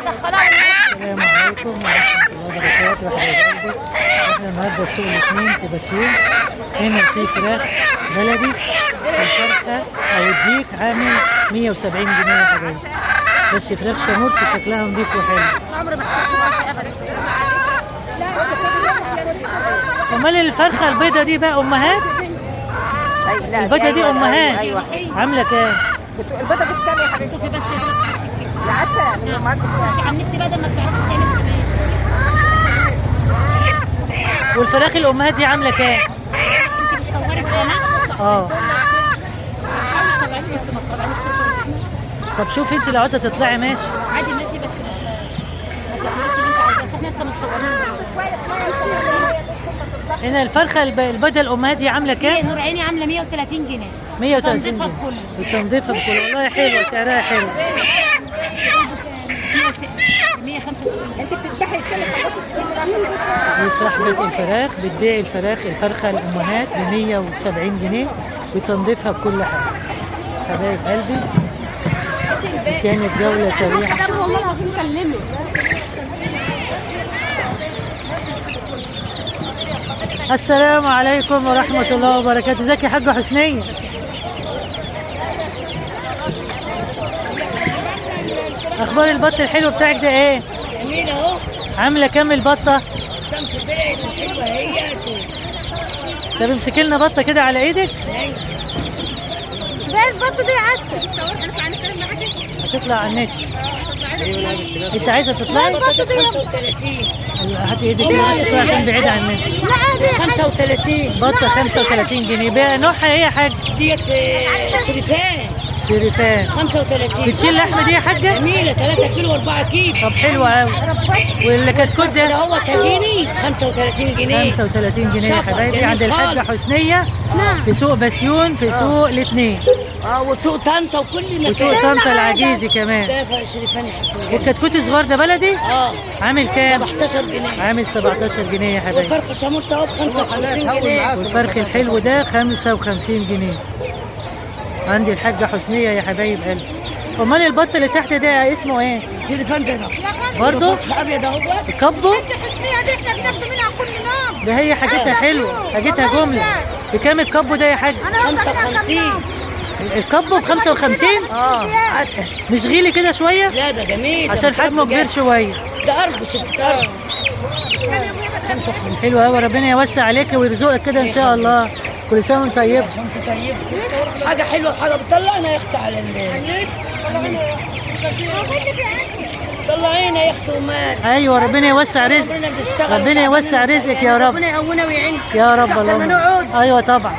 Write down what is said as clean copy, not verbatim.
السلام عليكم ورحمة الله وبركاته. حبايب قلبي، احنا النهارده في سوق الاثنين في بسيون. هنا في فراخ بلدي، الفرخة او الديك عامل 170 جنيه يا حبايبي، بس فراخ شامورت شكلها نضيف وحلو. امال الفرخة البيضة دي بقى امهات؟ البيضة دي امهات. ايوه. عاملة كام؟ البيضة دي بكام يا حبيبتي؟ شوفي بس العسل الامهات بكام؟ على النت بدل ما بتعرفش تعمل. والفراخ الامهات دي عاملة كام؟ انت بتصوري في قناة؟ اه. طلعيني بس ما تطلعيش. طب شوفي انت لو عاوزة تطلعي ماشي. عادي ماشي، بس ما تعمليش اللي انت عايزاه، بس احنا لسه مصورين. هنا الفرخة البيضة الامهات دي عاملة كام؟ نور عيني عاملة 130 جنيه. 130 جنيه. تنظيفها بكله. وتنظيفها بكله، والله حلوة، سعرها حلو. 165. انت بتذبحي السنة. دي صاحبة الفراخ بتبيع الفراخ، الفرخة الأمهات ب 170 جنيه بتنظيفها بكل حاجة. حبايب قلبي، كانت جولة سريعة. والله العظيم كلمني. السلام عليكم ورحمة الله وبركاته. ازيك يا حاجة حسنية؟ أخبار البط الحلو بتاعك ده إيه؟ جميل أهو. عاملة كام البطة؟ الشمس طلعت وحلوة هي. طب امسكي لنا بطة كده على إيدك. أيوه. ده البطة دي عسل. هتطلع على النت. أنت عايزة تطلعي؟ 35. هاتي إيدك كده بس شوية عشان بعيد عن النت. 35. بطة 35 جنيه. بقى نوعها إيه يا حاج؟ ديت شريفان. شريفان 35. بتشيل لحمة دي يا حاجة؟ جميلة، 3 كيلو و4 كيلو. طب حلوة أوي. واللي كتكوت ده؟ ده هو تاجيني 35 جنيه. 35 جنيه يا حبايبي عند الحاجة حسنية في سوق بسيون، في سوق الاثنين. وسوق طنطا وكل مكان. وسوق طنطا العجيزي كمان. ده شريفان يا حبيبي. والكتكوت الصغير ده بلدي؟ عامل كام؟ 17 جنيه. عامل 17 جنيه يا حبايبي. والفرخ شامورت اهو ب 55 جنيه. والفرخ الحلو ده 55 جنيه. عندي الحاجة حسنية يا حبايب قلبي. امال البط اللي تحت ده اسمه ايه؟ شريفان ده برضه؟ ابيض اهو. الكبو؟ الحسنية دي احنا بناخده منها كل يوم. ده هي حاجتها حلوة، حاجتها جملة. بكام الكبو ده يا حاج؟ 55. الكبو ب 55؟ عسل. مش غالي كده شوية؟ لا ده جميل، عشان حجمه كبير شوية. ده أرجو شركة أرجو. 55. حلو قوي، ربنا يوسع عليك ويرزقك كده إن شاء الله. كل سنة وأنت طيب. طيب. حاجة حلوة وحاجة بتطلعنا يا أختي على النت. طلعينا يا أختي ومال. أيوه ربنا يوسع رزقك. ربنا يوسع رزقك يا رب. ربنا يقوينا ويعيننا. يا رب. اللهم. نقعد. أيوه طبعا.